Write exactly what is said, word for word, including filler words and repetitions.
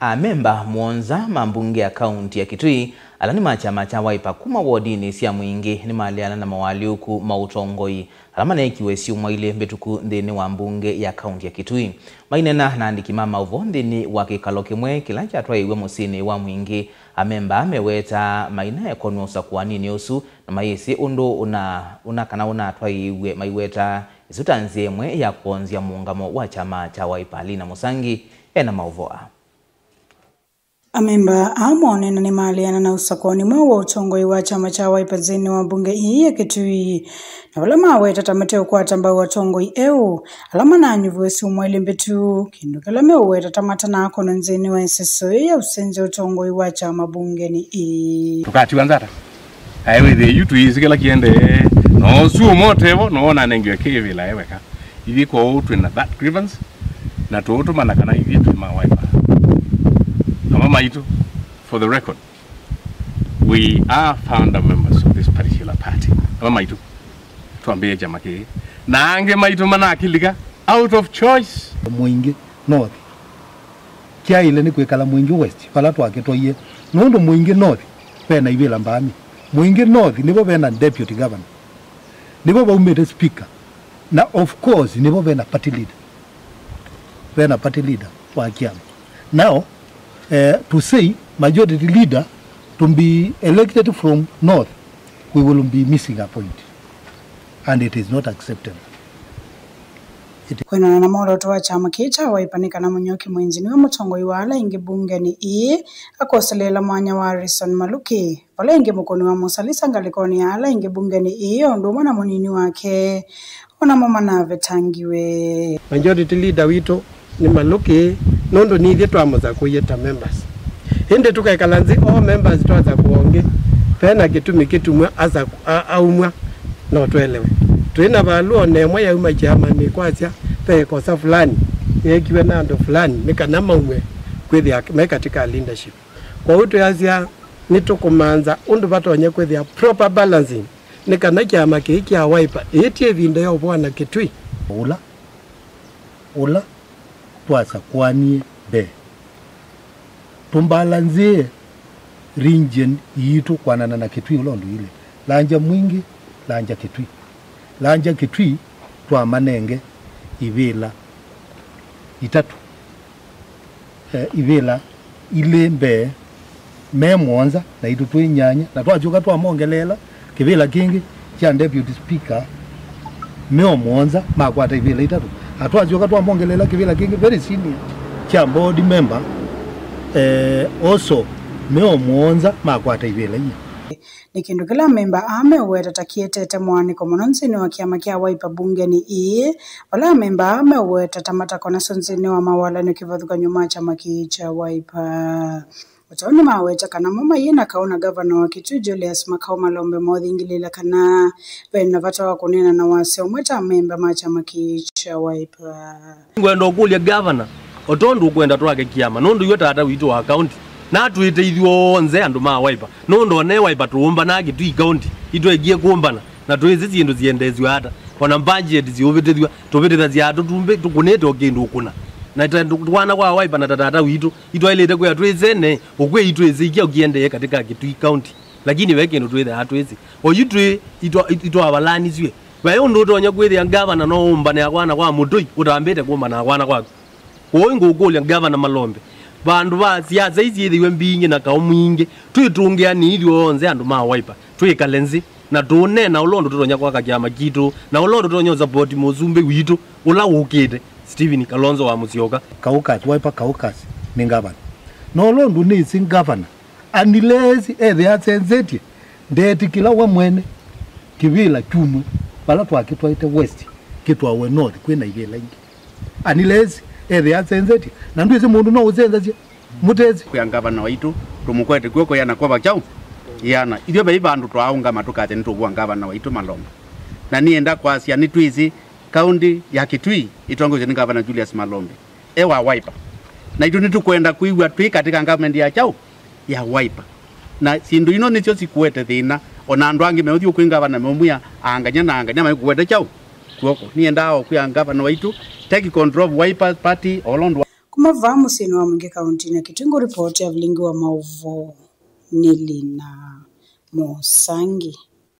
Amemba mũonza ma mbunge ya kaunti ya Kitui ala nĩ ma kyama kya Wiper kuma wodinĩ sya Mwingĩ nĩmaleana na moalyũku ma ũtongoi ala maneekiwe syumwa ilĩ mbĩtũku nthĩnĩ wa mbunge ya kaunti ya Kitui. Maineena na andĩki ma maũvoo nthĩnĩ wa kĩkalo kĩmwe kĩla kyatwaĩiwe mũsyĩnĩ wa Mwingĩ, amemba mewetaa mainaekonw'a ũsakũaninĩ ũsu na mayĩsĩ ũndũ ũna, ũna kana ũnatwaĩiw'e, maiwetaa ĩsu ta nzĩa ĩmwe ya kwonzya mũũngamo wa kyama kya Wiper. Lina Mũsangi ena maũvoo aa. Amemba aa moneena nĩmaleana na ũsakũani mweũ wa ũtongoi wa kyama kya Wiper nthĩnĩ wa mbunge ii ya Kitui, na vala maweta ta mateũkwata mbau atongoi eũ ala mananyuviwe syumwa ilĩ mbĩtũku, kĩndũ kĩla meũweta ta matanaakonw'a nthĩnĩ wa ĩseso yĩĩ ya ũsenzya ũtongoi wa kyama mbungenĩ ii. Tũkatiwa nzata. Aĩ wĩthĩe yu tũyĩsĩ kĩla kĩendee, na ũsu ũmwe ũtevo, no wonanengiwe kĩvĩla e weka. Ithyĩ kwoou twĩ na that grievance, na tũũtũmana kana ithyĩ twĩ ma Wiper. Ava maitũ, for the record, we are founder members of this particular party. Ava maitũ, twambĩĩe kyama kĩĩ. Na angĩ maitũ manakĩlika out of choice. Mwingĩ North. Kyaĩle nĩ kwĩkala Mwingĩ West, vala twakĩtwaie. Nũndũ Mwingĩ North, ve na ivĩla mbaani. Mwingĩ North, nĩvo ve na deputy governor. Nĩvo vaumĩte speaker. Na of course, nĩvo ve na party leader. Ve na party leader wa kĩama. Now, eh, to say majority leader to be elected from North, we will be missing a point. And it is not acceptable. Kwĩanana na mwolooto wa kyama kĩĩ kya Wiper nĩ kana Mũnyuki Mwinzi nĩwe mũtongoi wa ala aingĩ mbungenĩ ii, akoseleela mwanya wa Harrison Maluki, vala ĩngĩ mũkũni wa Musalisa ngalĩkonĩ ya ala aingĩ mbungenĩ ii, o ũndũ ũmwe na mũnini wake, o namo manavetangiwe. Majority leader witũ nĩ Maluki, nũndũ nĩ ithyĩ twamũsakũie ta members. Ĩndĩ tũkekala nthĩ, all members twasakũa ũngĩ, ve na kĩtumi kĩtumw'a asaku-, a-, aumw'a, no twelewe. Twĩ na valũa o na ĩmwe yauma kyamanĩ kwasya ve ĩkosa fulani yeekiwe na andũ fulani nĩ kana maumw'e kwĩthĩa me katika leadership. Kwoou twĩasya nĩtũkũmantha ũndũ vatonye kwĩthĩa proper balancing nĩ kana kyama kĩĩ kya Wiper ĩĩtye ĩvinda ya ũvũana Kitui. Ũla, ũla twasakũanie mbee. Tũmbalanzĩe region yitũ kwanana na Kitui ũla ũndũ ilĩ. Lanja Mwingĩ, Lanja Kitui. Lanja Kitui twamanenge ivĩla itatũ. Eh, ivĩla ilĩ mbee me mũonza, naitũ twĩ nyanya, na twasyoka twamongeleela kĩvĩla kĩngĩ kya deputy speaker, me o mũonza makwata ivĩla itatũ. Na twasyoka twamongeleela kĩvĩla kĩngĩ very senior kya board member, eh, also me o mũonza makwata ivĩla inya. Nĩ kĩndũ kĩla amemba aa meũweta ta kĩetete mũaanĩko mũno nthĩnĩ wa kĩama kya Wiper mbungenĩ ii, vala amemba aa meũweta ta matakonasyo nthĩnĩ wa mawalany'o kĩvathũkany'o ma kyama kĩĩ kya Wiper. O ta ũu nĩmaweta kana mo mayĩ na kaũ na ngavana wa Kitui Julius Makau Malombe moothingĩlĩĩla kana ve na vata wa kũneena na wasya ũmwe ta amemba ma kyama kĩĩ kya Wiper. Ngwenda ũkũlya ngavana, o tondũ ũkwenda twake kĩama, nũndũ iwe tata witũ wa kaunti, na twĩte ithyonthe andũ ma Wiper, nũndũ o ne Wiper tũũmbanaa Kitui County, itwekie kũmbana, na twĩsĩ syĩndũ siendeesw'a ata, o na mbajeti siũvĩtĩthw'a, tũvĩtĩthasya tũtumbĩ tũkũnĩte o kĩndũ ũkũna. Na ta twana kwa Wiper na ta tata witũ, itwaĩlĩte kwĩa twĩsene, ũkwĩ itwĩsĩ kyaũ kĩendee katika Kitui County, lakini ve kĩndũ twĩthĩaa twĩsĩ. O yu twĩ, itwa-, itwavalanisw'e. Vai ũndũ ũtonya kwĩthĩa ngavana no ũmbane akwana kwa mũtũi ũtambĩte kũmbana akwana kwaku. Kwoou ngũkũlya Ngavana Malombe, vandũ va siasa ii syĩthĩwe mbingĩ na kaũ mwingĩ, twĩtũngĩani ithyonthe andũ ma Wiper, twĩkale nzĩ, na tũũneena ũla ũndũ tũtonya kwaka kĩama kitũ, na ũla ũndũ tũtonya ũsapoti mũsumbĩ witũ ũla wũkĩte, Stephen Kalonzo wa Musyoka. Caucus, Wiper Caucus nĩ ngavana. Na ũla ũndũ nĩsĩ ngavana, unless ethĩa asenzetye, ndeetĩkĩla we mwene kĩvĩla kyumwe vala twakĩtwaĩte West kĩtwawe North kwĩ na ivĩla ingĩ. Unless ethĩa asenzetye, na ndwĩsĩ mũndũ no ũsenzasye mũtesĩ. Kwĩa ngavana waitũ, tũmũkwete kw'oko ĩana kwova kyaũ? Ĩana. Ithyĩ vai vandũ twaaũngama tũkasya nĩtũvũa ngavana waitũ Malombe. Na nĩenda kwasya nĩtwĩsĩ kaũntĩ ya Kitui ĩtongoesye nĩ ngavana Julius Malombe, e wa Wiper. Naitũ nĩtũkwenda kwĩw'a twĩ katika government ya kyaũ? Ya Wiper. Na syĩndũ ino nĩsyo sikuete thĩna. O na andũ angĩ meũthiĩ kwĩ ngavana meũmwĩa, angany'a na angany'a maikũkwete kyaũ? Kw'oko. Nĩendaa o kwĩa ngavana waitũ, take control of Wiper Party, o ũla ũndũ wa Vaa mũsyĩnĩ wa Mwingĩ kaũntĩnĩ ya Kitui, ngũripoti ya vilingi wa maũvoo nĩ Lina Mũsangi.